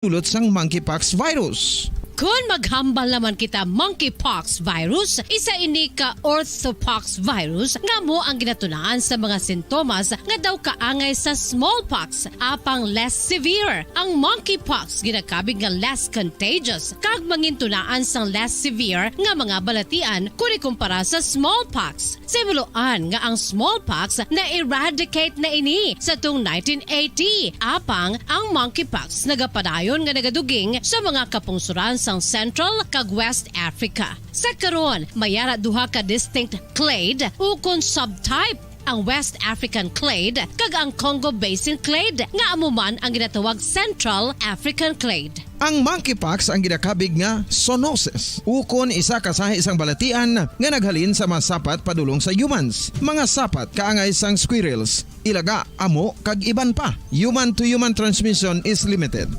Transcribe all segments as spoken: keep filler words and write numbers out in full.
dulot sang monkeypox virus. Kon maghambal naman kita monkeypox virus, isa ini ka orthopox virus nga amo ang ginatunaan sa mga sintomas nga daw kaangay sa smallpox, apang less severe. Ang monkeypox ginakabig nga less contagious kag mangintunaan sang less severe nga mga balatian kon ikumpara sa smallpox. Sa himuloan nga ang smallpox na-eradicate na ini sa tuong nineteen eighty, apang ang monkeypox nagapadayon nga nagaduging sa mga kapungsoran sang Central kag West Africa. Sa karon, may ara duha ka distinct clade ukon subtype, ang West African clade kag ang Congo Basin clade, nga amo man ang ginatawag Central African clade. Ang monkeypox ang ginakabig nga zoonosis, ukon isa ka sahi sang balatian nga naghalin sa mga sapat padulong sa humans, mga sapat kaangay sang squirrels, ilaga, amo, kag iban pa. Human-to-human transmission is limited.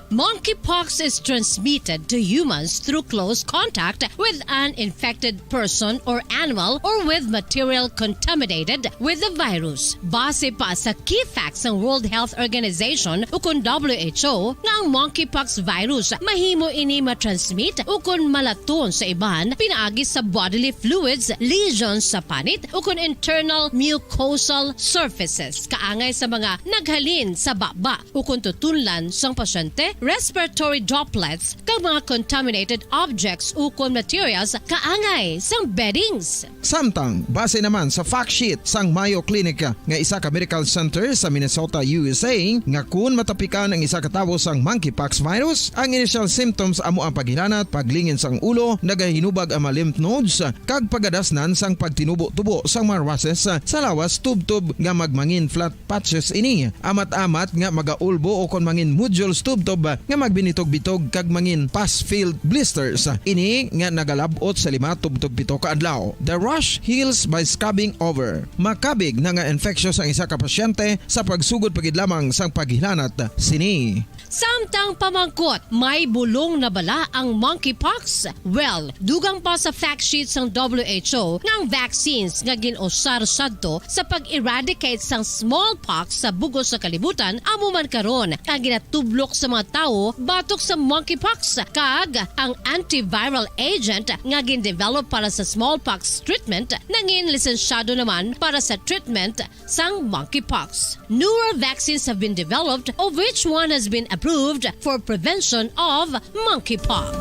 Monkeypox is transmitted to humans through close contact with an infected person or animal or with material contaminated with the virus. Base pa sa key facts sang World Health Organization ukon W H O, nga ang monkeypox virus mahimo ini matransmit ukon malaton sa iban pinaagi sa bodily fluids, lesions sa panit, ukon internal mucosal surfaces, kaangay sa mga naghalin sa baba ukon tutunlan sang pasyente, respiratory droplets, kag mga contaminated objects ukon materials kaangay sang beddings. Samtang, base naman sa fact sheet sang Mayo Clinic nga isa ka medical center sa Minnesota, U S A, nga kun matapikan ang isa ka tawo sang monkeypox virus, ang initial symptoms amo ang paghilanat, paglingin sang ulo, nagahinubag ang mga lymph nodes, kag pagadasnan sang pagtinubo-tubo sang mga rashes sa lawas tubtob nga magmangin flat patches ini, amat-amat nga magaulbo ukon mangin nodules tubtob nga magbinitog-bitog kag mangin pus-filled blisters. Ini nga nagalab-ot sa lima tubtob pito ka adlaw. The rash heals by scabbing over. Makabig na nga infectious ang isa ka pasyente sa pagsugod pa gid lamang sang paghilanat sini. Samtang pamangkot, may bulong na bala ang monkeypox? Well, dugang pa sa fact sheet sang W H O nga ang vaccines nga gin-usar sadto sa pag-eradicate sang smallpox sa bug-os sa kalibutan amo man karon ang ginatublok sa mga tawo batok sa monkeypox, kag ang antiviral agent nga gin-develop para sa smallpox treatment nangin lisensyado naman para sa treatment sang monkeypox. Newer vaccines have been developed, of which one has been approved for prevention of monkeypox.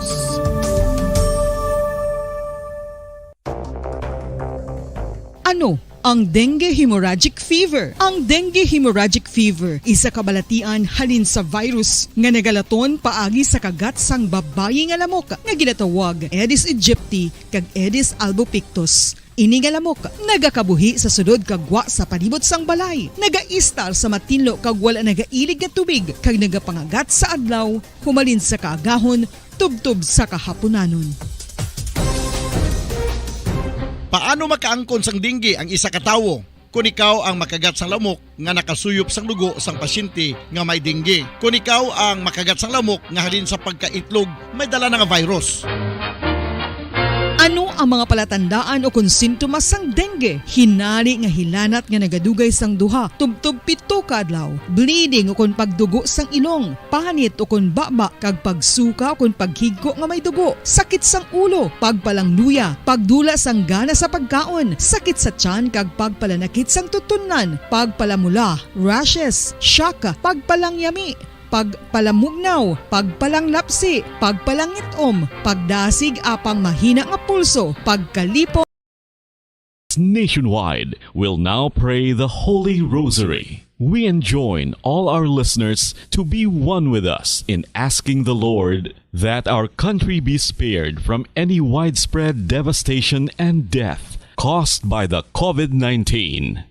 Ano ang dengue hemorrhagic fever? Ang dengue hemorrhagic fever isa ka balatian halin sa virus nga nagalaton paagi sa kagat sang babayi nga lamok nga ginatawag Aedes aegypti kag Aedes albopictus. Ini nga lamok nagakabuhi sa sulod kag gwa sa palibot sang balay. Nagaistar sa matinlo kag wala nagailig nga tubig kag nagapangagat sa adlaw, humalin sa kaagahon tubtob sa kahapunanon. Paano makaangkon sang dengue ang isa ka tawo? Kon ikaw ang makagat sang lamok nga nakasuyop sang dugo sang pasyente nga may dengue. Kon ikaw ang makagat sang lamok nga halin sa pagkaitlog may dala na nga virus. Ano ang mga palatandaan o kon sintomas sang dengue? Hinari nga hilanat nga nagadugay sang duha tubtob pito ka adlaw, bleeding o kon pagdugo sang ilong, panit o kon baba, kag pagsuka o kon paghigko nga may dugo, sakit sang ulo, pagpalangluya, pagdula sang gana sa pagkaon, sakit sa tiyan kag pagpalanakit sang tutunlan, pagpalamula, rashes, shock, pagpalangyami, pagpalamugnaw, pagpalanglapsi, pagpalangitom, pagdasig apang mahina nga pulso, pagkalipong. Nationwide will now pray the Holy Rosary. We enjoin all our listeners to be one with us in asking the Lord that our country be spared from any widespread devastation and death caused by the COVID nineteen.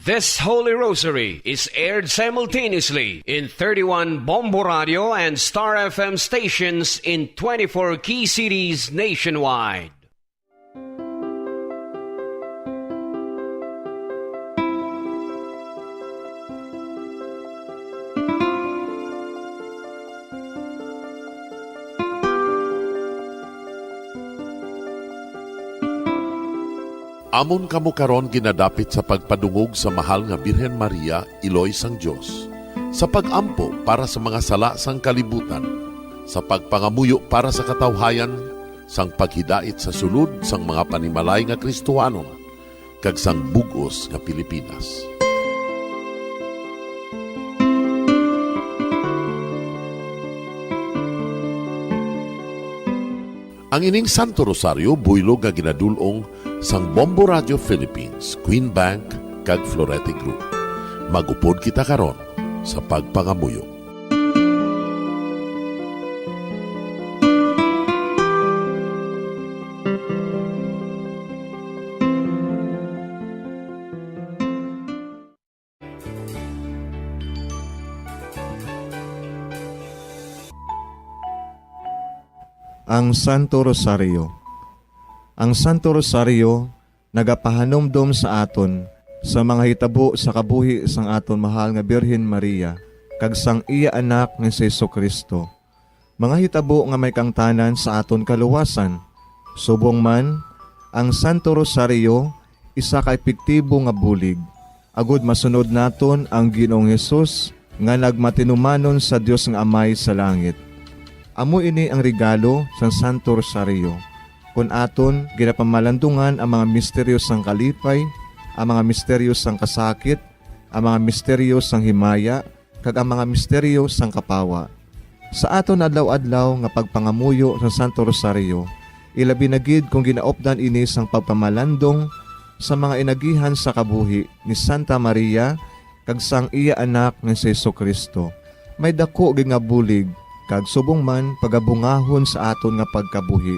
This Holy Rosary is aired simultaneously in thirty-one Bombo Radio and Star F M stations in twenty-four key cities nationwide. Amon kamo karon ginadapit sa pagpadungog sa Mahal nga Birhen Maria, Iloy sang Dios. sa pag-ampo para sa mga sala sang kalibutan, sa pagpangamuyo para sa katawhayan, sang paghidait sa sulod sang mga panimalay nga Kristohanon, kag sang bug-os nga Pilipinas. Ang ining Santo Rosario buylog nga ginadul-ong sang Bombo Radio Philippines, Queen Bank, kag Florete Group. Mag-upod kita karon sa pagpangamuyo. Ang Santo Rosario. Ang Santo Rosario nagapahanumdom sa aton sa mga hitabo sa kabuhi sang aton mahal nga Birhen Maria kag sang iya Anak nga si Jesu-Cristo, mga hitabo nga may kaangtanan sa aton kaluwasan. Subong man, ang Santo Rosario isa ka epektibo nga bulig agod masunod naton ang Ginoong Hesus nga nagmatinumanon sa Dios nga Amay sa langit. Amo ini ang regalo sang Santo Rosario, kon aton ginapamalandungan ang mga misteryo sang kalipay, ang mga misteryo sang kasakit, ang mga misteryo sang himaya, kag ang mga misteryo sang kapawa. Sa aton adlaw-adlaw nga pagpangamuyo sa Santo Rosario, ilabi na gid kon ginaupdan ini sang pagpamalandong sa mga inagihan sa kabuhi ni Santa Maria kag sang iya Anak nga si Jesu-Cristo, may daku gid nga bulig kag subong man pagabungahon sa aton nga pagkabuhi.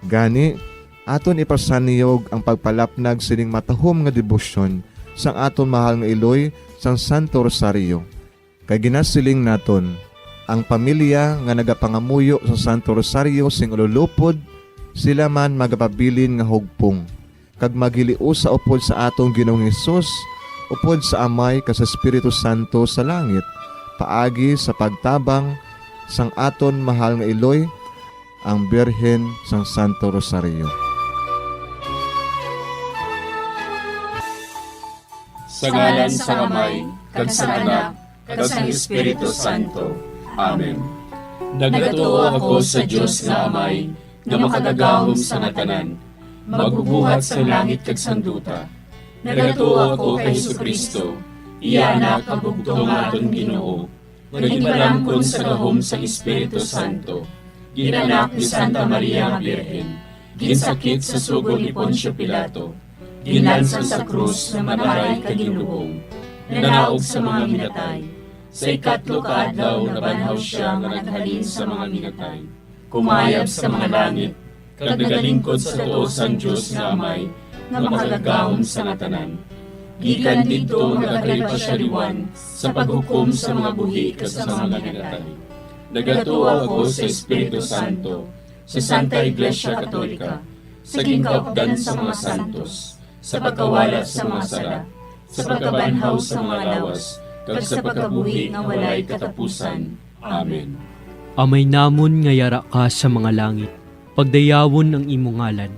Gani, aton ipasaniyog ang pagpalapnag sining matahom nga debosyon sang aton mahal nga iloy sang Santo Rosario. Kay ginasiling naton, ang pamilya nga nagapangamuyo sa Santo Rosario sing ululupod, sila man magapabilin nga hugpong, kag maghiliusa upod sa aton Ginoong Hesus, upod sa Amay kag sa Espiritu Santo sa langit, paagi sa pagtabang sang aton mahal nga iloy, ang Birhen sang Santo Rosario. Sa ngalan sang Amay, kag sang Anak, kag sang Espiritu Santo. Amen. Nagatuo ako sa Dios nga Amay, nga makagagahom sa nga tanan, magbubuhat sang langit kag sang duta. Nagatuo ako kay Jesu-Cristo, iya Anak nga bugtong nga aton Ginoo, nga ginpalangkon sa gahom sang Espiritu Santo, ginanak ni Santa Maria nga Birhen, ginsakit sa sugo ni Poncio Pilato, ginlansang sa krus nga mataray kag ginlubong, nanaog sa mga minatay, sa ikatlo ka adlaw nabanhaw sia nga naghalin sa mga minatay, kumayab sa mga langit, kag nagalingkod sa tuo sang Dios nga Amay, nga makagagahom sa nga tanan. Gikan didto nagakalipa sia liwan sa paghukom sa mga buhi kag sa mga minatay. Nagatuo ako sa Espiritu Santo, sa Santa Iglesia Katolika, sa ginkaupdan sa mga santos, sa pagkawala sa mga sala, sa pagkabanhaw sa mga lawas, kag sa pagkabuhi nga walay katapusan. Amen. Amay namon nga yara ka sa mga langit, pagdayawon ang imo ngalan.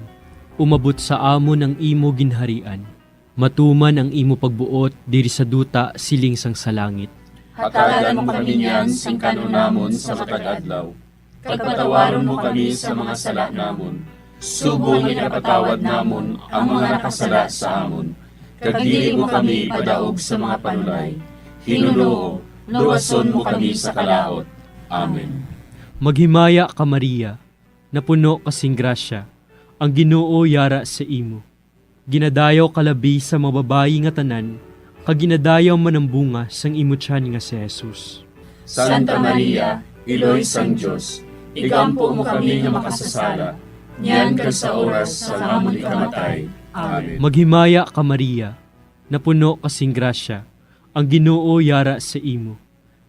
Umabot sa amon ang imo ginharian. Matuman ang imo pagbuot diri sa duta siling sang sa langit. Hatagan mo kami niyan sing kan-on namon sa matag adlaw, kag patawaron mo kami sa mga sala namon, subong nga ginapatawad namon ang mga nakasala sa amon, kag dili mo kami ipadaog sa mga panulay. Hinunoo, luwason mo kami sa kalaut. Amen. Maghimaya ka, Maria, napuno ka sing grasya, ang Ginoo yara sa imo. Ginadayaw ka labi sa mga babayi nga tanan, kag ginadayaw man ang bunga sang imo tiyan nga si Jesus. Santa Maria, Iloy sang Dios, igampo mo kami nga makasasala, niyan kag sa oras sang amon ikamatay. Amen. Maghimaya ka, Maria, napuno ka sing grasya, ang Ginoo yara sa imo.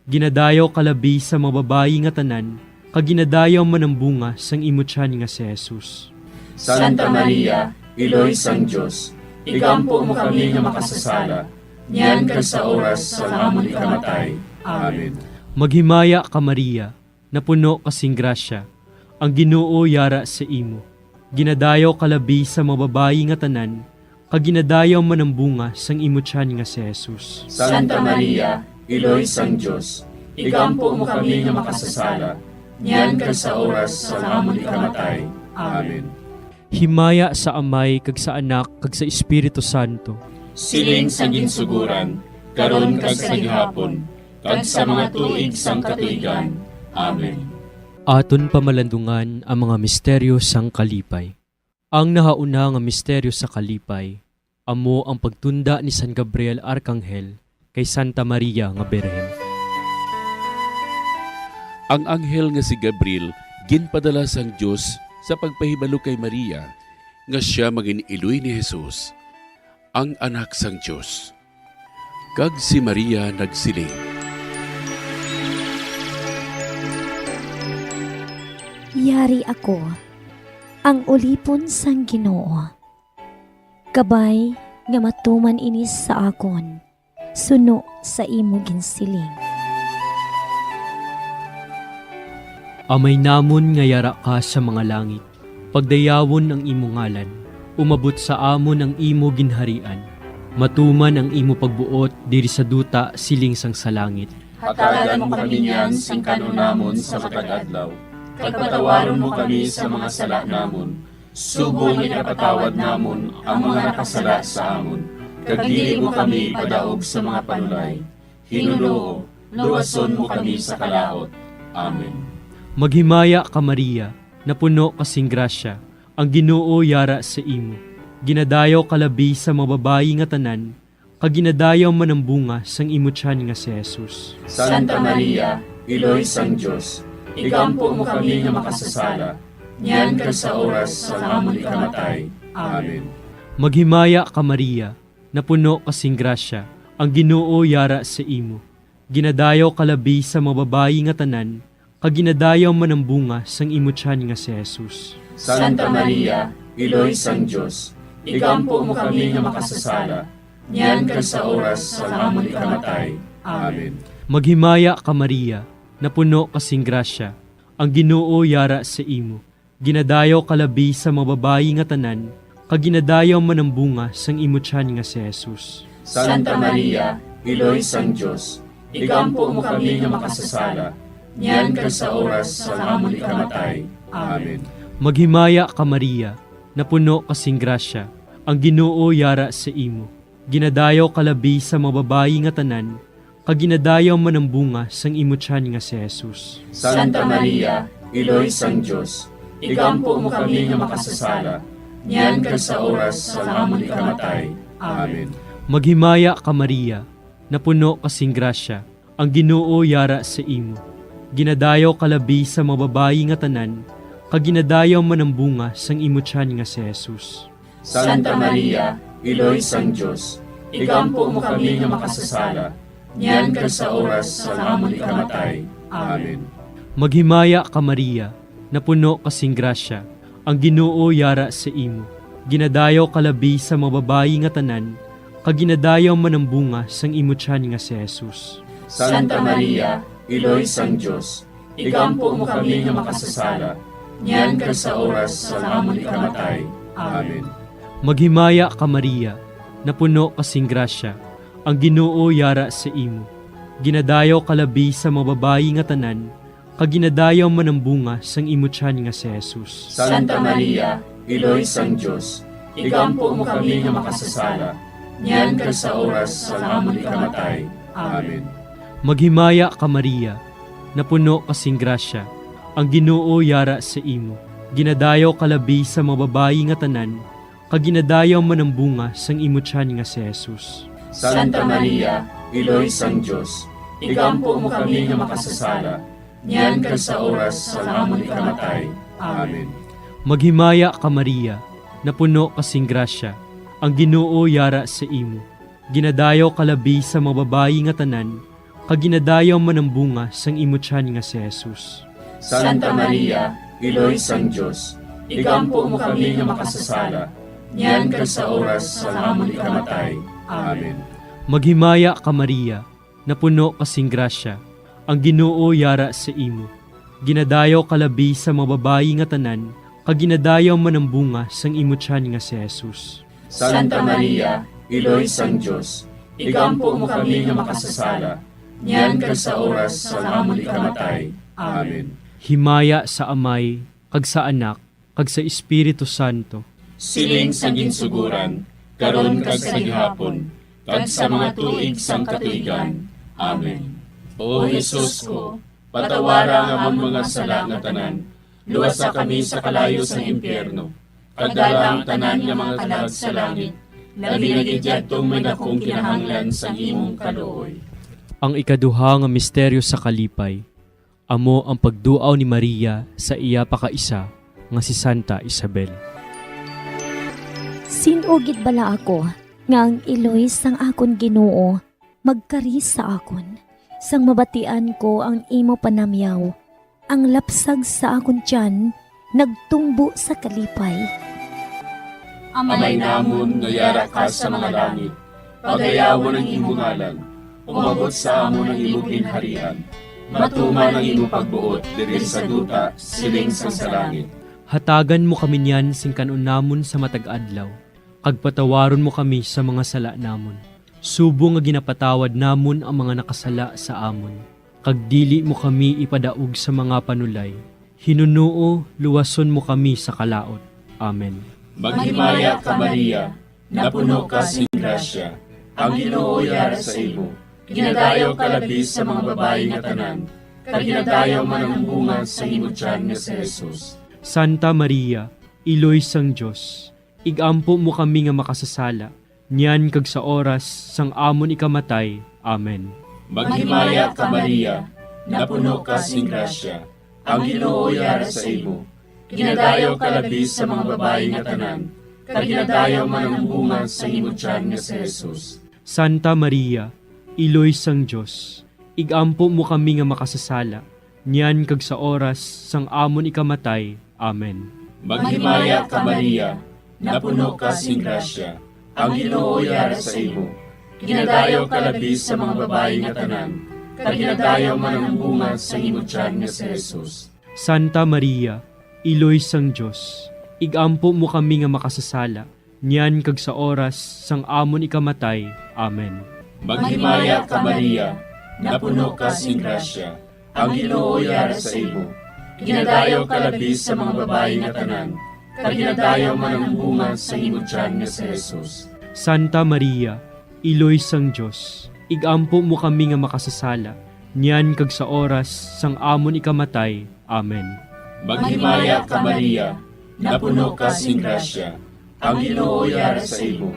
Ginadayaw ka labi sa mga babayi nga tanan, kag ginadayaw man ang bunga sang imo tiyan nga si Jesus. Santa Maria, Iloy sang Dios, igampo mo kami nga makasasala, niyan kag sa oras sang amon ikamatay. Amen. Maghimaya ka, Maria, napuno ka sing grasya, ang Ginoo yara sa imo. Ginadayaw ka labi sa mga babayi nga tanan, kag ginadayaw man ang bunga sang imo tiyan nga si Jesus. Santa Maria, Iloy sang Dios, igampo mo kami nga makasasala, niyan kag sa oras sang amon ikamatay. Amen. Himaya sa Amay, kag sa Anak, kag sa Espiritu Santo. Siling sang ginsugoran, karon kag sa gihapon, kag sa mga tuig sang katuigan. Amen. Aton pamalandungan ang mga misteryo sang kalipay. Ang nahauna nga misteryo sa kalipay amo ang pagtunda ni San Gabriel Arkanghel kay Santa Maria nga Birhen. Ang anghel nga si Gabriel ginpadala sang Dios sa pagpahibalo kay Maria nga sia mangin-iloy ni Jesus, ang Anak sang Dios. Kag si Maria nagsiling, "Yari ako, ang ulipon sang Ginoo. Kabay nga matuman ini sa akon, suno sa imo ginsiling." Amay namon nga yara ka sa mga langit, pagdayawon ang imo ngalan. Umabot sa amon ang imo ginharian. Matuman ang imo pagbuot diri sa duta siling sang sa langit. Hatagan mo kami niyan sing kan-on namon sa matag adlaw, kag patawaron mo kami sa mga sala namon, subong nga ginapatawad namon ang mga nakasala sa amon, kag dili mo kami ipadaog sa mga panulay. Hinunoo, luwason mo kami sa kalaut. Amen. Maghimaya ka, Maria, napuno ka sing grasya, ang Ginoo yara sa imo. Ginadayaw ka labi sa mga babayi nga tanan, kag ginadayaw man ang bunga sang imo tiyan nga si Jesus. Santa Maria, Iloy sang Dios, igampo mo kami nga makasasala, niyan kag sa oras sang amon ikamatay. Amen. Maghimaya ka, Maria, napuno ka sing grasya, ang Ginoo yara sa imo. Ginadayaw ka labi sa mga babayi nga tanan, kag ginadayaw man ang bunga sang imo tiyan nga si Jesus. Santa Maria, Iloy sang Dios, igampo mo kami nga makasasala, niyan kag sa oras sang amon ikamatay. Amen. Maghimaya ka, Maria, napuno ka sing grasya, ang Ginoo yara sa imo. Ginadayaw ka labi sa mga babayi nga tanan, kag ginadayaw man ang bunga sang imo tiyan nga si Jesus. Santa Maria, Iloy sang Dios, igampo mo kami nga makasasala, niyan kag sa oras sang amon ikamatay. Amen. Maghimaya ka, Maria, napuno ka sing grasya, ang Ginoo yara sa imo. Ginadayaw ka labi sa mga babayi nga tanan, kag ginadayaw man ang bunga sang imo tiyan nga si Jesus. Santa Maria, Iloy sang Dios, igampo mo kami nga makasasala, niyan kag sa oras sang amon ikamatay. Amen. Maghimaya ka, Maria, napuno ka sing grasya, ang Ginoo yara sa imo. Ginadayaw ka labi sa mga babayi nga tanan, kag ginadayaw man ang bunga sang imo tiyan nga si Jesus. Santa Maria, Iloy sang Dios, igampo mo kami nga makasasala, niyan kag sa oras sang amon ikamatay. Amen. Maghimaya ka, Maria, napuno ka sing grasya, ang Ginoo yara sa imo. Ginadayaw ka labi sa mga babayi nga tanan, kag ginadayaw man ang bunga sang imo tiyan nga si Jesus. Santa Maria, Iloy sang Dios, igampo mo kami nga makasasala, niyan kag sa oras sang amon ikamatay. Amen. Maghimaya ka, Maria, napuno ka sing grasya, ang Ginoo yara sa imo. Ginadayaw ka labi sa mga babayi nga tanan, kag ginadayaw man ang bunga sang imo tiyan nga si Jesus. Santa Maria, Iloy sang Dios, igampo mo kami nga makasasala, niyan kag sa oras sang amon ikamatay. Amen. Maghimaya ka, Maria, napuno ka sing grasya, ang Ginoo yara sa imo. Ginadayaw ka labi sa mga babayi nga tanan, kag ginadayaw man ang bunga sang imo tiyan nga si Jesus. Santa Maria, Iloy sang Dios, igampo mo kami nga makasasala, niyan kag sa oras sang amon ikamatay. Amen. Maghimaya ka, Maria, napuno ka sing grasya, ang Ginoo yara sa imo. Ginadayaw ka labi sa mga babayi nga tanan, kag ginadayaw man ang bunga sang imo tiyan nga si Jesus. Santa Maria, Iloy sang Dios, igampo mo kami nga makasasala, niyan kag sa oras sang amon ikamatay. Amen. Maghimaya ka, Maria, napuno ka sing grasya, ang Ginoo yara sa imo. Ginadayaw ka labi sa mga babayi nga tanan, kag ginadayaw man ang bunga sang imo tiyan nga si Jesus. Santa Maria, Iloy sang Dios, igampo mo kami nga makasasala, niyan kag sa oras sang amon ikamatay. Amen. Himaya sa Amay, kag sa Anak, kag sa Espiritu Santo. Siling sa ginsuguran, karon kag sa gihapon, kag sa mga tuig sang katuigan. Amen. O Jesus ko, patawara ang amon mga sala nga tanan, luwasa kami sa kalayo sang impyerno, kag dala ang tanan nga mga kalag sa langit, labi na gid yadtong may dakong kinahanglan sang imong kaluoy. Ang ikaduha nga misteryo sa kalipay, amo ang pagduaw ni Maria sa iya pakaisa nga si Santa Isabel. Sin-o gid bala ako nga ang iloy sang akon Ginoo magkari sa akon, sang mabatian ko ang imo panamyaw? Ang lapsag sa akon tiyan nagtumbo sa kalipay. Amay namon nga yara ka sa mga langit, pagayawon ang imo ngalan. Umabot sa amon ang imo ginharian. Matuman ang imo pagbuot diri sa duta, siling sang sa langit. Hatagan mo kami niyan sing kan-on namon sa matag adlaw, kag patawaron mo kami sa mga sala namon, subong nga ginapatawad namon ang mga nakasala sa amon. Kag dili mo kami ipadaog sa mga panulay, hinunoo luwason mo kami sa kalaut. Amen. Maghimaya ka, Maria, napuno ka sing grasya, ang Ginoo yara sa imo. Ginadayaw ka labi sa mga babayi nga tanan, kag ginadayaw man ang bunga sa imo tiyan nga si Jesus. Santa Maria, Iloy sang Dios, igampo mo kami nga makasasala, niyan kag sa oras sang amon ikamatay. Amen. Maghimaya ka, Maria, napuno ka sing grasya, ang Ginoo yara sa imo. Ginadayaw ka labi sa mga babayi nga tanan, kag ginadayaw man ang bunga sa imo tiyan nga si Jesus. Santa Maria, Iloy sang Dios, igampo mo kami nga makasasala, niyan kag sa oras sang amon ikamatay. Amen. Maghimaya ka, Maria, napuno ka sing grasya, ang Ginoo yara sa imo. Ginadayaw ka labi sa mga babayi nga tanan, kag ginadayaw man ang bunga sa imo tiyan nga si Jesus. Santa Maria, Iloy sang Dios, igampo mo kami nga makasasala, niyan kag sa oras sang amon ikamatay. Amen. Maghimaya ka, Maria, napuno ka sing grasya, ang Ginoo yara sa imo. Ginadayaw ka labi sa mga babayi nga tanan, kag ginadayaw man ang bunga sa imo tiyan nga si Jesus. Santa Maria, Iloy sang Dios, igampo mo kami nga makasasala, niyan kag sa oras sang amon ikamatay. Amen. Maghimaya ka, Maria, napuno ka sing grasya, ang Ginoo yara sa imo.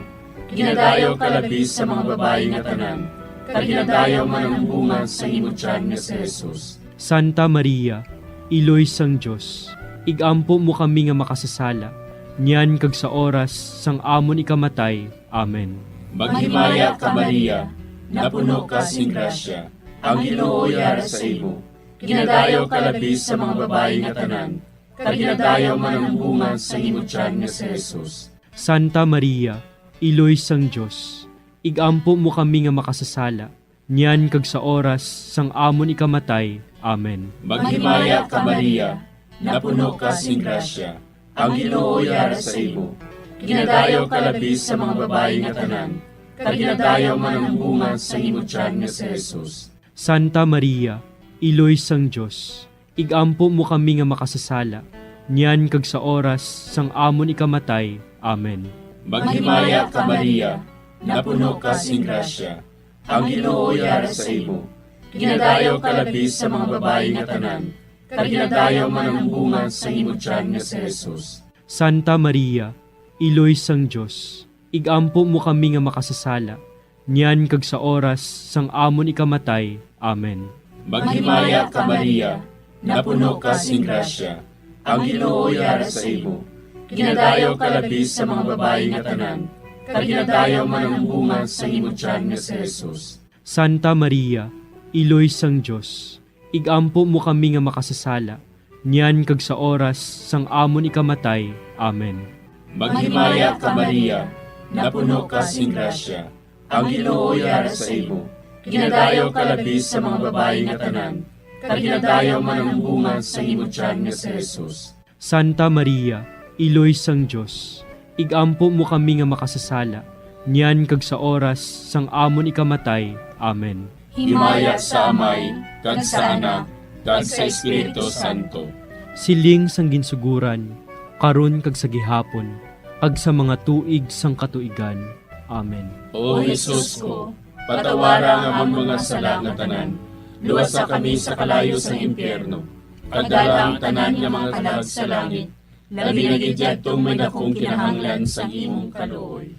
Ginadayaw ka labi sa mga babayi nga tanan, kag ginadayaw man ang bunga sa imo tiyan nga si Jesus. Santa Maria, Iloy sang Dios, igampo mo kami nga makasasala, niyan kag sa oras sang amon ikamatay. Amen. Maghimaya ka, Maria, napuno ka sing grasya, ang Ginoo yara sa imo. Ginadayaw ka labi sa mga babayi nga tanan, kag ginadayaw man ang bunga sa imo tiyan nga si Jesus. Santa Maria, Iloy sang Dios, igampo mo kami nga makasasala, niyan kag sa oras sang amon ikamatay. Amen. Maghimaya ka, Maria, napuno ka sing grasya, ang Ginoo yara sa imo. Ginadayaw ka labi sa mga babayi nga tanan, kag ginadayaw man ang bunga sa imo tiyan nga si Jesus. Santa Maria, Iloy sang Dios, igampo mo kami nga makasasala, niyan kag sa oras sang amon ikamatay. Amen. Maghimaya ka, Maria, napuno ka sing grasya, ang Ginoo yara sa imo. Ginadayaw ka labi sa mga babayi nga tanan, kag ginadayaw man ang bunga sa imo tiyan nga si Jesus. Santa Maria, Iloy sang Dios, igampo mo kami nga makasasala, niyan kag sa oras sang amon ikamatay. Amen. Maghimaya ka, Maria, napuno ka sing grasya, ang Ginoo yara sa imo. Ginadayaw ka labi sa mga babayi nga tanan, kag ginadayaw man ang bunga sa imo tiyan nga si Jesus. Santa Maria, Iloy sang Dios, igampo mo kami nga makasasala, niyan kag sa oras sang amon ikamatay. Amen. Maghimaya ka, Maria, napuno ka sing grasya, ang Ginoo yara sa imo. Ginadayaw ka labi sa mga babayi nga tanan, kag ginadayaw man ang bunga sa imo tiyan nga si Jesus. Santa Maria, Iloy sang Dios, igampo mo kami nga makasasala, niyan kag sa oras sang amon ikamatay. Amen. Himaya sa Amay, kag sa Anak, kag sa Espiritu Santo. Siling sang ginsuguran, karon kag sa gihapon, kag sa mga tuig sang katuigan. Amen. O Jesus ko, patawara ang amon mga sala nga tanan, luwasa kami sa kalayo sang impyerno, kag dala ang tanan nga mga kalag sa langit, labi na gid yadtong may dakong kinahanglan sang imong kaluoy.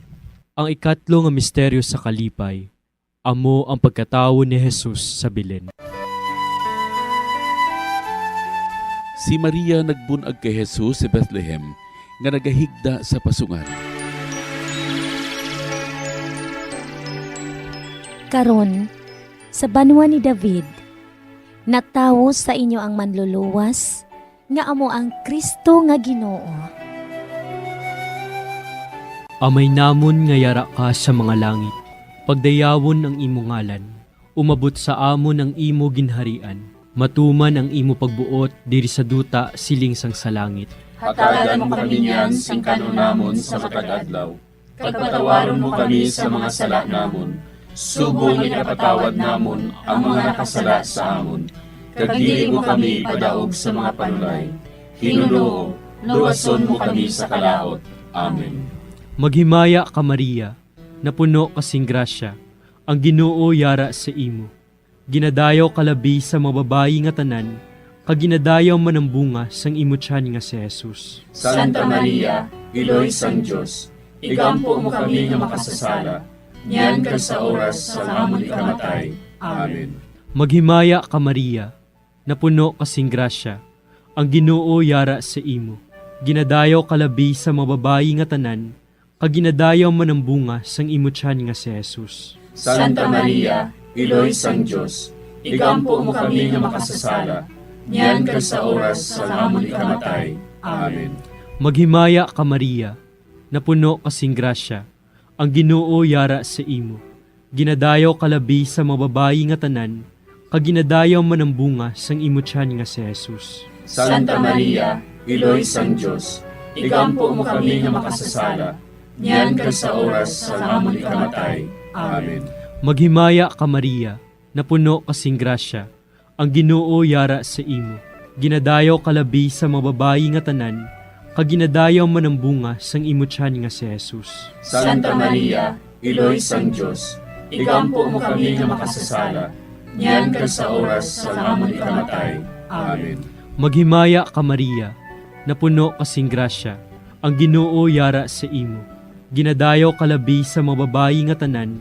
Ang ikatlo nga misteryo sa kalipay, amo ang pagkatawo ni Jesus sa Belen. Si Maria nagbun-ag kay Jesus sa Bethlehem nga nagahigda sa pasungan. Karon, sa banwa ni David, natawo sa inyo ang Manluluwas, nga amo ang Cristo nga Ginoo. Amay namon nga yara ka sa mga langit, pagdayawon ang imo ngalan. Umabot sa amon ang imo ginharian. Matuman ang imo pagbuot diri sa duta siling sang sa langit. Hatagan mo kami niyan sing kan-on namon sa matag adlaw, kag patawaron mo kami sa mga sala namon, subong nga ginapatawad namon ang mga nakasala sa amon, kag dili mo kami ipadaog sa mga panulay. Hinunoo, luwason mo kami sa kalaut. Amen. Maghimaya ka, Maria, napuno ka sing grasya, ang Ginoo yara sa imo. Ginadayaw ka labi sa mga babayi nga tanan, kag ginadayaw man ang bunga sang imo tiyan nga si Jesus. Santa Maria, Iloy sang Dios, igampo mo kami nga makasasala, niyan kag sa oras sang amon ikamatay. Amen. Maghimaya ka, Maria, napuno ka sing grasya, ang Ginoo yara sa imo. Ginadayaw ka labi sa mga babayi nga tanan, kag ginadayaw man ang bunga sang imo tiyan nga si Jesus. Santa Maria, Iloy sang Dios, igampo mo kami nga makasasala, niyan kag sa oras sang amon ikamatay. Amen. Maghimaya ka, Maria, napuno ka sing grasya, ang Ginoo yara sa imo. Ginadayaw ka labi sa mga babayi nga tanan, kag ginadayaw man ang bunga sang imo tiyan nga si Jesus. Santa Maria, Iloy sang Dios, igampo mo kami nga makasasala, niyan kag sa oras sang amon ikamatay. Amen. Maghimaya ka, Maria, napuno ka sing grasya, ang Ginoo yara sa imo. Ginadayaw ka labi sa mga babayi nga tanan, kag ginadayaw man ang bunga sang imo tiyan nga si Jesus. Santa Maria, Iloy sang Dios, igampo mo kami nga makasasala, niyan kag sa oras sang amon ikamatay. Amen. Maghimaya ka, Maria, napuno ka sing grasya, ang Ginoo yara sa imo. Ginadayaw ka labi sa mga babayi nga tanan,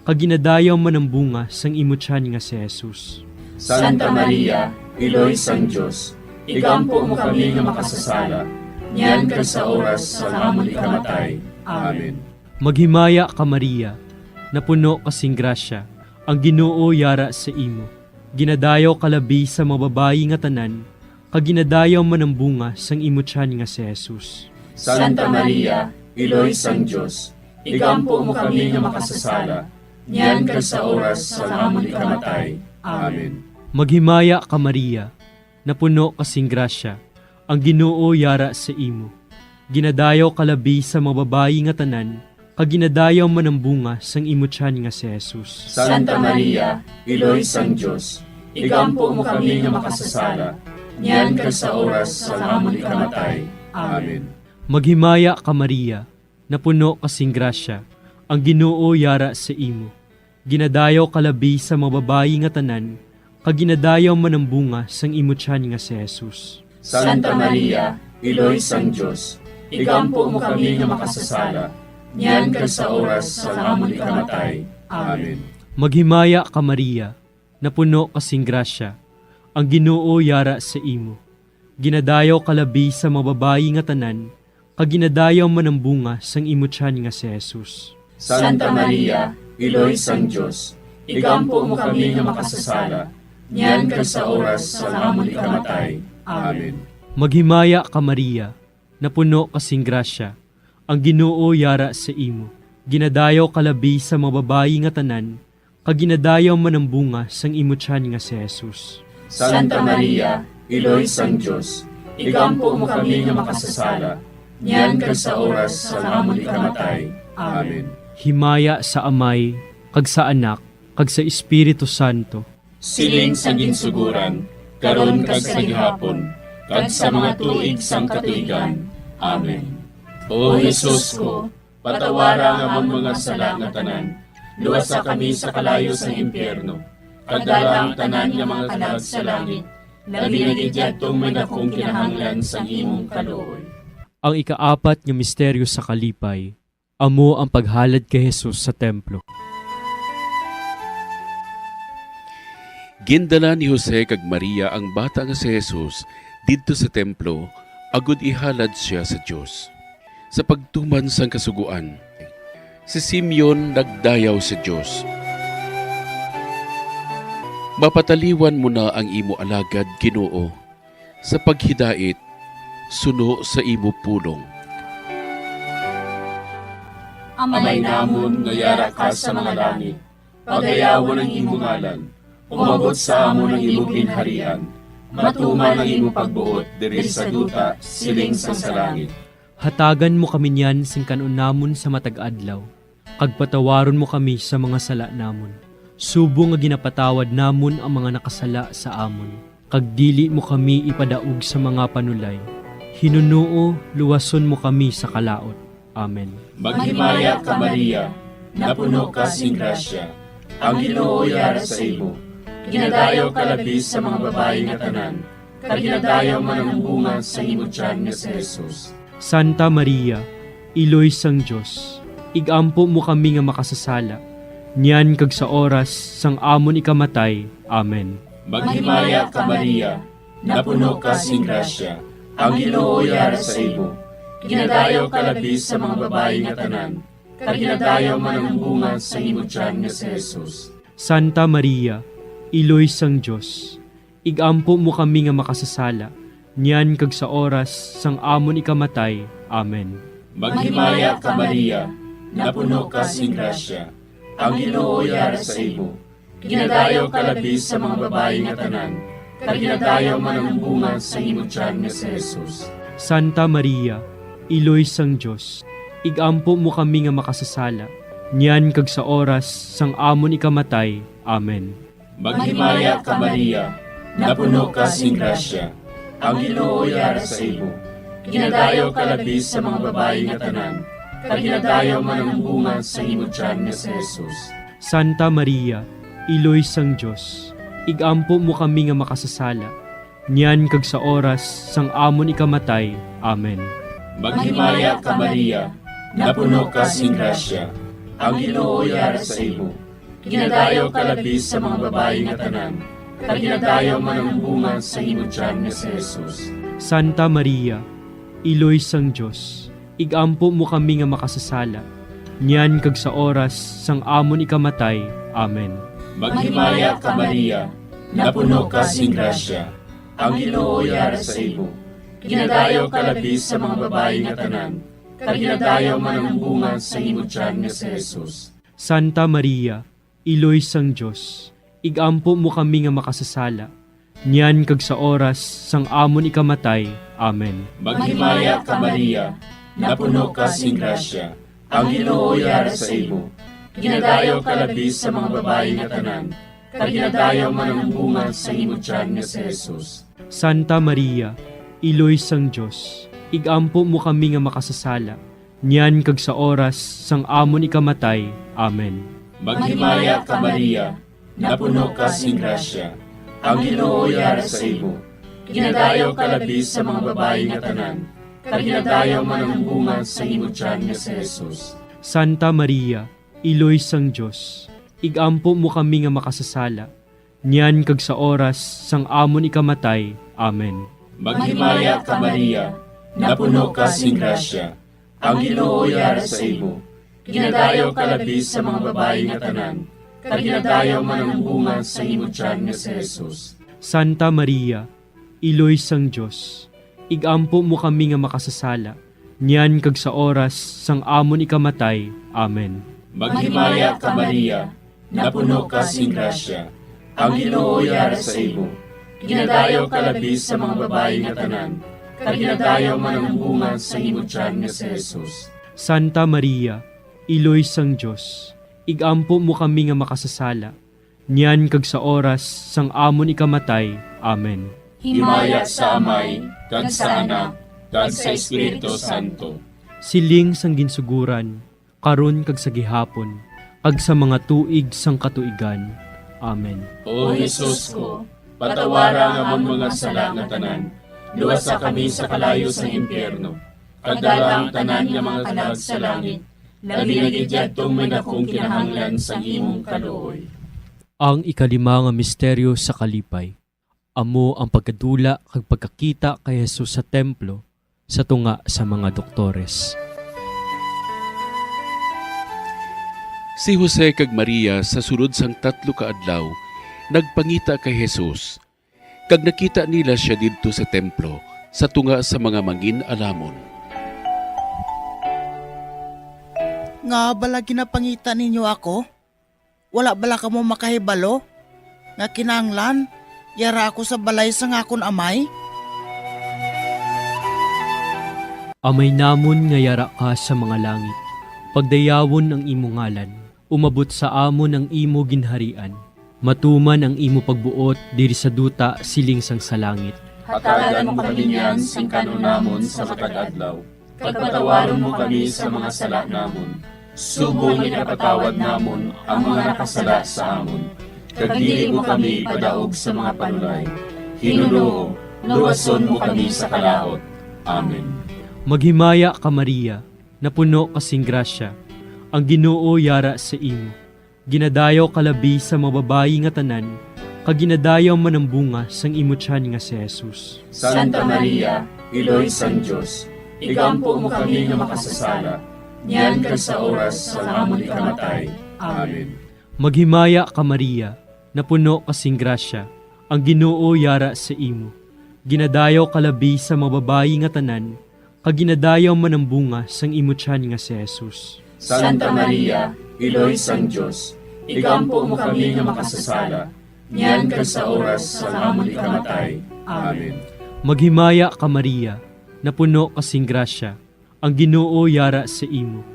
kag ginadayaw man ang bunga sang imo tiyan nga si Jesus. Santa Maria, Iloy sang Dios, igampo mo kami nga makasasala, niyan kag sa oras sang amon ikamatay. Amen. Maghimaya ka, Maria, napuno ka sing grasya, ang Ginoo yara sa imo. Ginadayaw ka labi sa mga babayi nga tanan, kag ginadayaw man ang bunga sang imo tiyan nga si Jesus. Santa Maria, Iloy sang Dios, igampo mo kami nga makasasala, niyan kag sa oras sang amon ikamatay. Amen. Maghimaya ka, Maria, napuno ka sing grasya, ang Ginoo yara sa imo. Ginadayaw ka labi sa mga babayi nga tanan, kag ginadayaw man ang bunga sang imo tiyan nga si Jesus. Santa Maria, Iloy sang Dios, igampo mo kami nga makasasala, niyan kag sa oras sang amon ikamatay. Amen. Maghimaya ka, Maria, napuno ka sing grasya, ang Ginoo yara sa imo. Ginadayaw ka labi sa mga babayi nga tanan, kag ginadayaw man ang bunga sang imo tiyan nga si Jesus. Santa Maria, Iloy sang Dios, igampo mo kami nga makasasala, niyan kag sa oras sang amon ikamatay. Amen. Maghimaya ka, Maria, napuno ka sing grasya, ang Ginoo yara sa imo. Ginadayaw ka labi sa mga babayi nga tanan, kag ginadayaw man ang bunga sang imo tiyan nga si Jesus. Santa Maria, Iloy sang Dios, igampo mo kami nga makasasala, niyan kag sa oras sang amon ikamatay. Amen. Maghimaya ka, Maria, napuno ka sing grasya, ang Ginoo yara sa imo. Ginadayaw ka labi sa mga babayi nga tanan, kag ginadayaw man ang bunga sang imo tiyan nga si Jesus. Santa Maria, Iloy sang Dios, igampo mo kami nga makasasala, niyan kag sa oras sang amon ikamatay. Amen. Himaya sa Amay, kag sa Anak, kag sa Espiritu Santo. Siling sang ginsugoran, karon kag sa gihapon, kag sa mga tuig sang katuigan. Amen. O Jesus ko, patawara ang amon mga sala nga tanan, luwasa kami sa kalayo sang impyerno, kag dala ang tanan nga mga kalag sa langit, labi na gid yadtong may dakong kinahanglan sang imong kaluoy. Ang ikaapat nga misteryo sa kalipay, amo ang paghalad kay Jesus sa templo. Gindala ni Jose kag Maria ang bata nga si Jesus didto sa templo agod ihalad sia sa Dios. Sa pagtuman sang Kasugoan, si Simeon nagdayaw sa Dios, "Mapataliwan mo na ang imo alagad, Ginoo, sa paghidait suno sa imo pulong." Amay namon nga yara ka sa mga langit, pagayawon ang imo ngalan, umabot sa amon ang imo ginharian, matuman ang imo pagbuot diri sa duta, siling sang sa langit. Hatagan mo kami niyan sing kan-on namon sa matag adlaw, kag patawaron mo kami sa mga sala namon, subong nga ginapatawad namon ang mga nakasala sa amon, kag dili mo kami ipadaog sa mga panulay. Hinunoo, luwason mo kami sa kalaut. Amen. Maghimaya ka, Maria, napuno ka sing grasya, ang Ginoo yara sa imo. Ginadayaw ka labi sa mga babayi nga tanan, kag ginadayaw man ang bunga sa imo tiyan nga si Jesus. Santa Maria, Iloy sang Dios, ig-ampo mo kami nga makasasala, niyan kag sa oras sang amon ikamatay. Amen. Maghimaya ka, Maria, napuno ka sing grasya, ang Ginoo yara sa imo. Ginadayaw ka labi sa mga babayi nga tanan, kag ginadayaw man ang bunga sa imo tiyan nga si Jesus. Santa Maria, Iloy sang Dios, ig-ampo mo kami nga makasasala, niyan kag sa oras sang amon ikamatay. Amen. Maghimaya ka, Maria, napuno ka sing grasya, ang Ginoo yara sa imo. Ginadayaw ka labi sa mga babayi nga tanan, kag ginadayaw man ang bunga sa imo tiyan nga si Jesus. Santa Maria, Iloy sang Dios, ig-ampo mo kami nga makasasala, niyan kag sa oras sang amon ikamatay. Amen. Maghimaya ka, Maria, napuno ka sing grasya, ang Ginoo yara sa imo. Ginadayaw ka labi sa mga babayi nga tanan, kag ginadayaw man ang bunga sa imo tiyan nga si Jesus. Santa Maria, Iloy sang Dios, ig-ampo mo kami nga makasasala, niyan kag sa oras sang amon ikamatay. Amen. Maghimaya ka, Maria, napuno ka sing grasya, ang Ginoo yara sa imo. Ginadayaw ka labi sa mga babayi nga tanan, kag ginadayaw man ang bunga sa imo tiyan nga si Jesus. Santa Maria, Iloy sang Dios, ig-ampo mo kami nga makasasala, niyan kag sa oras sang amon ikamatay. Amen. Maghimaya ka, Maria, napuno ka sing grasya, ang Ginoo yara sa imo. Ginadayaw ka labi sa mga babayi nga tanan, kag ginadayaw man ang bunga sa imo tiyan nga si Jesus. Santa Maria, Iloy sang Dios, ig-ampo mo kami nga makasasala, niyan kag sa oras sang amon ikamatay. Amen. Maghimaya ka, Maria, napuno ka sing grasya, ang Ginoo yara sa imo. Ginadayaw ka labi sa mga babayi nga tanan, kag ginadayaw man ang bunga sa imo tiyan nga si Jesus. Santa Maria, Iloy sang Dios, ig-ampo mo kami nga makasasala, niyan kag sa oras sang amon ikamatay. Amen. Maghimaya ka, Maria, napuno ka sing grasya, ang Ginoo yara sa imo. Ginadayaw ka labi sa mga babayi nga tanan, kag ginadayaw man ang bunga sa imo tiyan nga si Jesus. Santa Maria, Iloy sang Dios, ig-ampo mo kami nga makasasala, niyan kag sa oras sang amon ikamatay. Amen. Maghimaya ka, Maria, napuno ka sing grasya, ang Ginoo yara sa imo. Ginadayaw ka labi sa mga babayi nga tanan, kag ginadayaw man ang bunga sa imo tiyan nga si Jesus. Santa Maria, Iloy sang Dios, ig-ampo mo kami nga makasasala, niyan kag sa oras sang amon ikamatay. Amen. Maghimaya ka, Maria, napuno ka sing grasya, ang Ginoo yara sa imo. Ginadayaw ka labi sa mga babayi nga tanan, kag ginadayaw man ang bunga sa imo tiyan nga si Jesus. Santa Maria, Iloy sang Dios, ig-ampo mo kami nga makasasala, niyan kag sa oras sang amon ikamatay. Amen. Himaya sa Amay, kag sa Anak, kag sa Espiritu Santo. Siling sang ginsuguran, karon kag sa gihapon, kag sa mga tuig sang katuigan. Amen. O Jesus ko, patawara ang amon mga sala nga tanan, luwasa kami sa kalayo sang impyerno, kag dala ang tanan nga mga kalag sa langit, labi na gid yadtong may dakong kinahanglan sang imong kaluoy. Ang ikalima nga misteryo sa kalipay, amo ang pagkadula kag pagkakita kay Jesus sa templo sa tunga sa mga doktores. Si Jose kag Maria sa sulod sang tatlo ka adlaw nagpangita kay Jesus, kag nakita nila sia didto sa templo sa tunga sa mga mangin-alamon. Nga bala ginapangita ninyo ako? Wala bala kamo makahibalo nga kinahanglan yara ako sa balay sang akon Amay? Amay namon nga yara ka sa mga langit, pagdayawon ang imo ngalan, umabot sa amon ang imo ginharian, matuman ang imo pagbuot diri sa duta siling sang sa langit. Hatagan mo kami niyan sing kan-on namon sa matag adlaw, kag patawaron mo kami sa mga sala namon, subong nga ginapatawad namon ang mga nakasala sa amon, kag dili mo kami ipadaog sa mga panulay. Ginoo, luwason mo kami sa kalaut. Amen. Maghimaya ka, Maria, napuno ka sing grasya, ang Ginoo yara sa imo. Ginadayaw ka labi sa mga babayi nga tanan, kag ginadayaw man ang bunga sang imo tiyan nga si Jesus. Santa Maria, Iloy sang Dios, igampo mo kami nga makasasala, niyan kag sa oras sang amon ikamatay. Amen. Maghimaya ka, Maria, napuno ka sing grasya, ang Ginoo yara sa imo. Ginadayaw ka labi sa mga babayi nga tanan, kag ginadayaw man ang bunga sang imo tiyan nga si Jesus. Santa Maria, Iloy sang Dios, igampo mo kami nga makasasala, niyan kag sa oras sang amon ikamatay. Amen. Maghimaya ka, Maria, napuno ka sing grasya, ang Ginoo yara sa imo.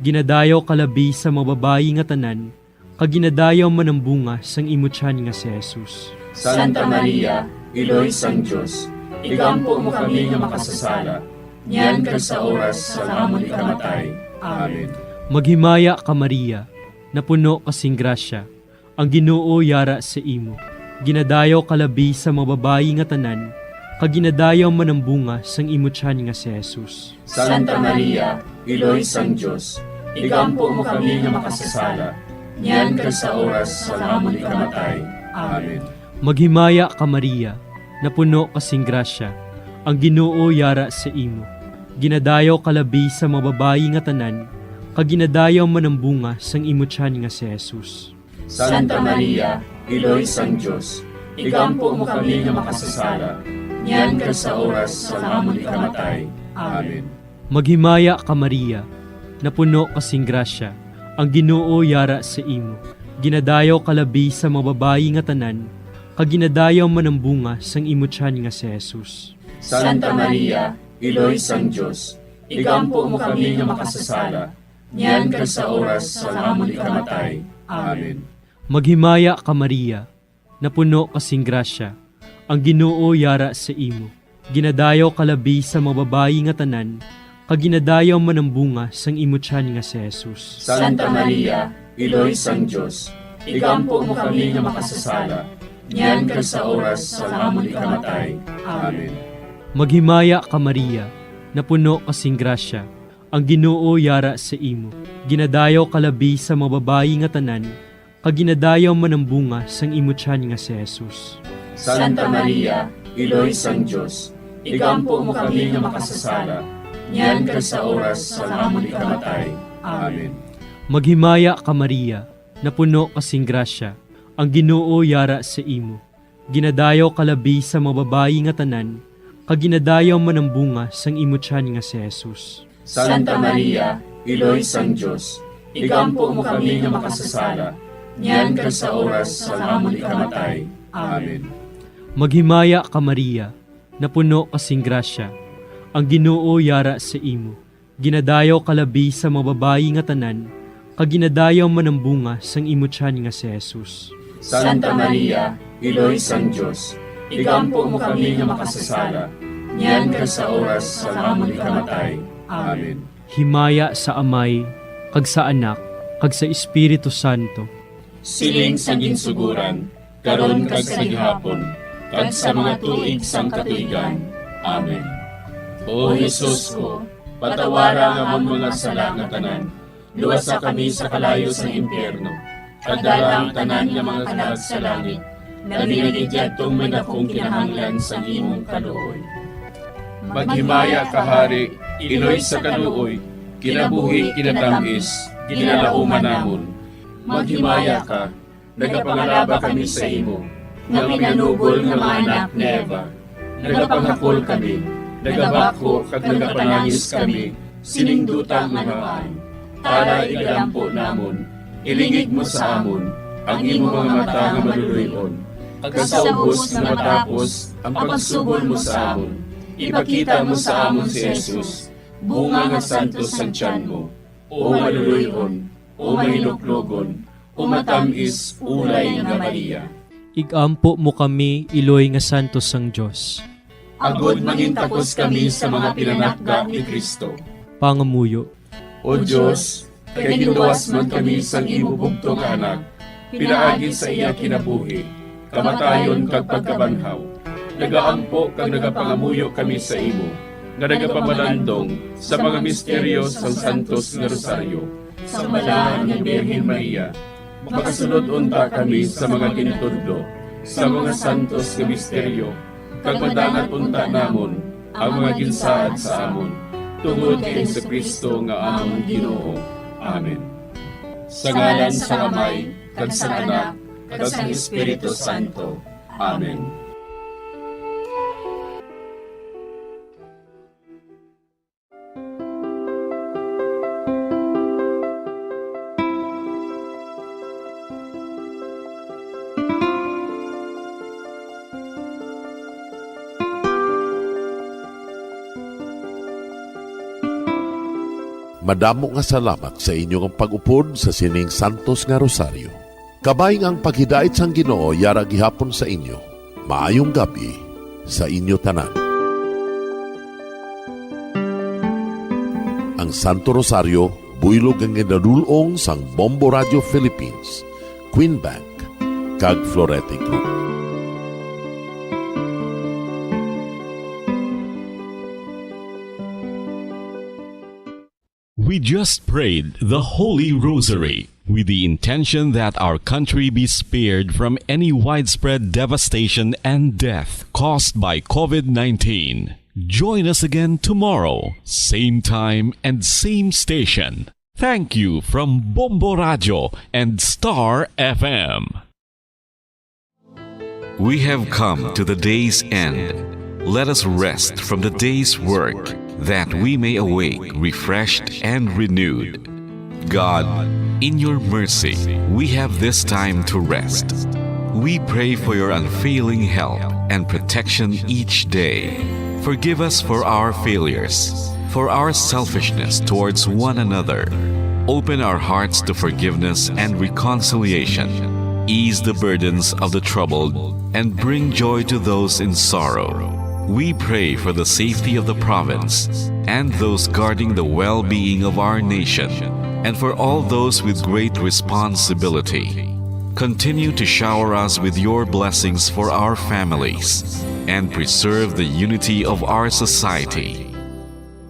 Ginadayaw ka labi sa mga babayi nga tanan, kag ginadayaw man ang bunga sang imo tiyan nga si Jesus. Santa Maria, Iloy sang Dios, igampo mo kami nga makasasala, niyan kag sa oras sang amon ikamatay. Amen. Maghimaya ka, Maria, napuno ka sing grasya, ang Ginoo yara sa imo. Ginadayaw ka labi sa mga babayi nga tanan, kag ginadayaw man ang bunga sang imo tiyan nga si Jesus. Santa Maria, Iloy sang Dios, igampo mo kami nga makasasala, niyan kag sa oras sang amon ikamatay. Amen. Maghimaya ka, Maria, napuno ka sing grasya, ang Ginoo yara sa imo. Ginadayaw ka labi sa mga babayi nga tanan, kag ginadayaw man ang bunga sang imo tiyan nga si Jesus. Santa Maria, Iloy sang Dios, igampo mo kami nga makasasala, niyan kag sa oras sang amon ikamatay. Amen. Maghimaya ka, Maria, napuno ka sing grasya, ang Ginoo yara sa imo. Ginadayaw ka labi sa mga babayi nga tanan, kag ginadayaw man ang bunga sang imo tiyan nga si Jesus. Santa Maria, Iloy sang Dios, igampo mo kami nga makasasala, niyan kag sa oras sang amon ikamatay. Amen. Maghimaya ka, Maria, napuno ka sing grasya, ang Ginoo yara sa imo. Ginadayaw ka labi sa mga babayi nga tanan, kag ginadayaw man ang bunga sang imo tiyan nga si Jesus. Santa Maria, Iloy sang Dios, igampo mo kami nga makasasala, niyan kag sa oras sang amon ikamatay. Amen. Maghimaya ka, Maria, napuno ka sing grasya, ang Ginoo yara sa imo. Ginadayaw ka labi sa mga babayi nga tanan, kag ginadayaw man ang bunga sang imo tiyan nga si Jesus. Santa Maria, Iloy sang Dios, igampo mo kami nga makasasala, niyan kag sa oras sang amon ikamatay. Amen. Maghimaya ka, Maria, napuno ka sing grasya, ang Ginoo yara sa imo. Ginadayaw ka labi sa mga babayi nga tanan, kag ginadayaw man ang bunga sang imo tiyan nga si Jesus. Santa Maria, Iloy sang Dios, igampo mo kami nga makasasala, niyan kag sa oras sang amon ikamatay. Amen. Maghimaya ka, Maria, napuno ka sing grasya, ang Ginoo yara sa imo. Ginadayaw ka labi sa mga babayi nga tanan, kag ginadayaw man ang bunga sang imo tiyan nga si Jesus. Santa Maria, Iloy sang Dios, igampo mo kami nga makasasala, niyan kag sa oras sang amon ikamatay. Amen. Himaya sa Amay, kag sa Anak, kag sa Espiritu Santo. Siling sa ginsugoran, karon kag sa gihapon, kag sa mga tuig sang katuigan. Amen. O Jesus ko, patawara ang amon mga sala nga tanan, luwasa kami sa kalayo sang impyerno, kag dala ang tanan nga mga kalag sa langit, labi na gid yadtong may dakong kinahanglan sang imong kaluoy. Maghimaya ka, Hari, Iloy sa kaluoy, kinabuhi, kinatamis, ginalauman namon. Maghimaya ka, nagapangalaba kami sa imo, nga pinanubol nga mga anak ni Eva. Nagapanghakol kami, nagabakho kag nagapanangis kami sining duta nga namaan. Tara, igadampo namon, ilingig mo sa amon ang imo mga mata nga maluloy-on, kag sa ubos nga matapos ang pagsubol mo sa amon, ipakita mo sa amon si Jesus, bunga nga santos sang tiyan mo, o maluloy-on, o mahinuklogon, o matamis, ulay nga Maria. Igampo mo kami, Iloy nga Santos sang Dios. Agod mangintakos kami sa mga pinanakga ni Cristo. Pangamuyo. O Dios, kay ginluwas man kami sang imo bugtong nga Anak, pinaagi sa iya kinabuhi, kamatayon kag pagkabanhaw, nagaampo kag nagapangamuyo kami sa imo, nga nagapamalandong sa mga misteryo sang Santos nga Rosaryo. Sang Balahan nga Birhen Maria, makasulod unta kami sa mga gintudlo sa mga santos nga misteryo, kag madangat unta namon ang mga ginsaad sa amon, tungod kay Jesu-Cristo nga amon Ginoo. Amen. Sa ngalan sang Amay, kag sang Anak, kag sang Espiritu Santo. Amen. Madamo nga salamat sa inyo nga pag-upod sa sining santos nga rosaryo. Kabay nga ang paghidait sang Ginoo yara gihapon sa inyo. Maayong gab-i sa inyo tanan. Ang Santo Rosario, buylog nga ginadul-ong sang Bombo Radio Philippines, Queen Bank, kag Florete Group. We just prayed the Holy Rosary with the intention that our country be spared from any widespread devastation and death caused by COVID nineteen. Join us again tomorrow, same time and same station. Thank you from Bombo Radio and Star F M. We have come to the day's end. Let us rest from the day's work, that we may awake refreshed and renewed. God, in your mercy, we have this time to rest. We pray for your unfailing help and protection each day. Forgive us for our failures, for our selfishness towards one another. Open our hearts to forgiveness and reconciliation. Ease the burdens of the troubled and bring joy to those in sorrow. We pray for the safety of the province and those guarding the well-being of our nation, and for all those with great responsibility. Continue to shower us with your blessings for our families and preserve the unity of our society.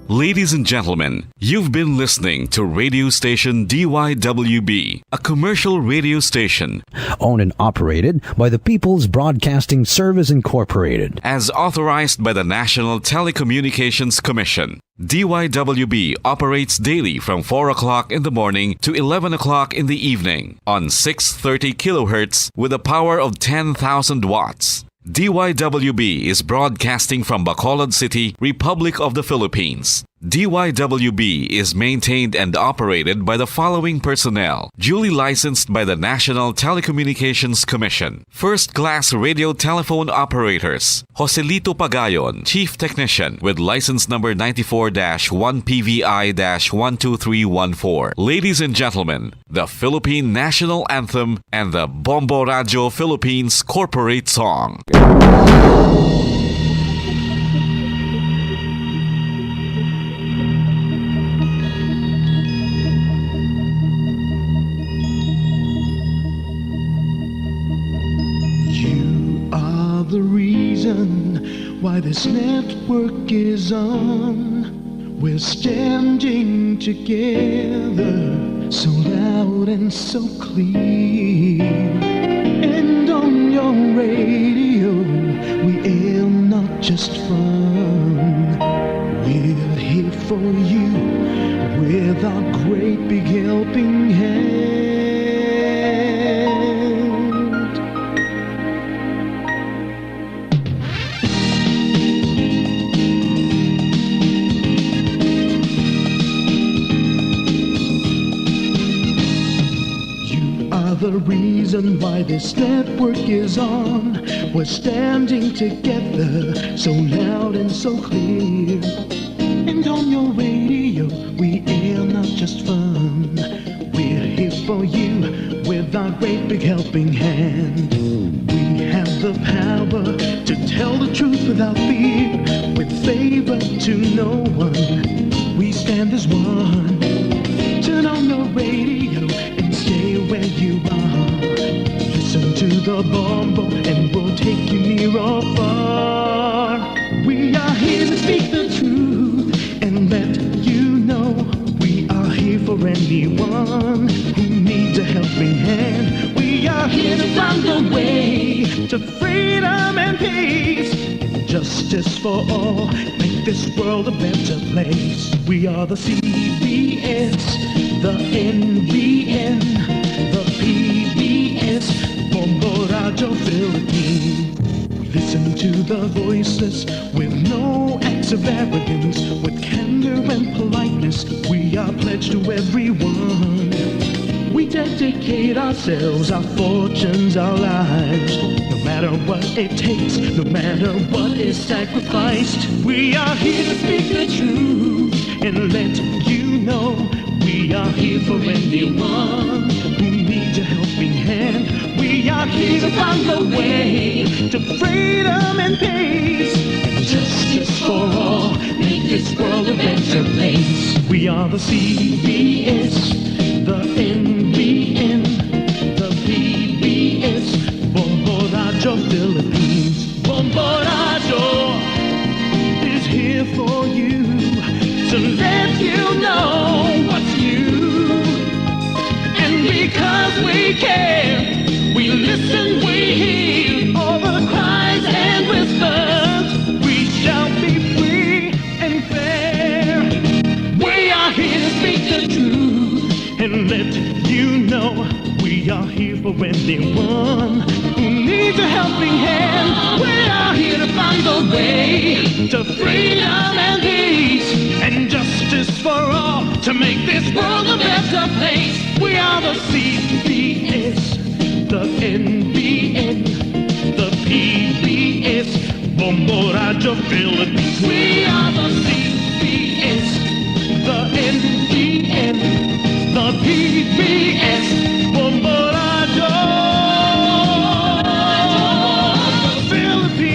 Ladies and gentlemen, you've been listening to radio station D Y W B, a commercial radio station owned and operated by the People's Broadcasting Service Incorporated, as authorized by the National Telecommunications Commission. D Y W B operates daily from four o'clock in the morning to eleven o'clock in the evening on six thirty kilohertz with a power of ten thousand watts. D Y W B is broadcasting from Bacolod City, Republic of the Philippines. D Y W B is maintained and operated by the following personnel, duly licensed by the National Telecommunications Commission. First class radio telephone operators, Joselito Pagayon, Chief Technician, with license number ninety-four dash one P V I dash one two three one four. Ladies and gentlemen, the Philippine National Anthem and the Bombo Radio Philippines Corporate Song. You are the reason why this network is on. We're standing together, so loud and so clear. And on your radio, we air not just fun. We're here for you with our great big helping hand. You are the reason why this network is on. We're standing together, so loud and so clear. And on your radio, we air not just fun. We're here for you with our great big helping hand. We have the power to tell the truth without fear, with favor to no one. We stand as one. Turn on your radio and stay where you are. Listen to the Bombo and we'll take you near or far. We are here to speak the truth and let you know we are here for anyone who needs a helping hand. We are here to find the way to freedom and peace, justice for all, make this world a better place. We are the C B S, the N B N, the P B S, Bombo Radio Philippines. Listen to the voices with no acts of arrogance, with candor and politeness. We are pledged to everyone. We dedicate ourselves, our fortunes, our lives. No matter what it takes, no matter what is sacrificed, we are here to speak the truth and let you know we are here for anyone who needs a helping hand. We are here to find the way to freedom and peace and justice for all. Make this world a better place. We are the C B S, the N B N, the P B S, Bombo Radio Philippines. Bombo Radio is here for you to let you know what's new. And because we care, we listen, we hear all the cries and whispers. We shall be free and fair. We are here to speak the truth and let you know we are here for anyone who needs a helping hand. We are here to find the way to freedom and peace and justice for all to make this world a better place. We are the C B S, the N B N, the P B S, Bombo Radio Philippines. We are the C B S, the N B N, the P B S, Bombo Radio Philippines.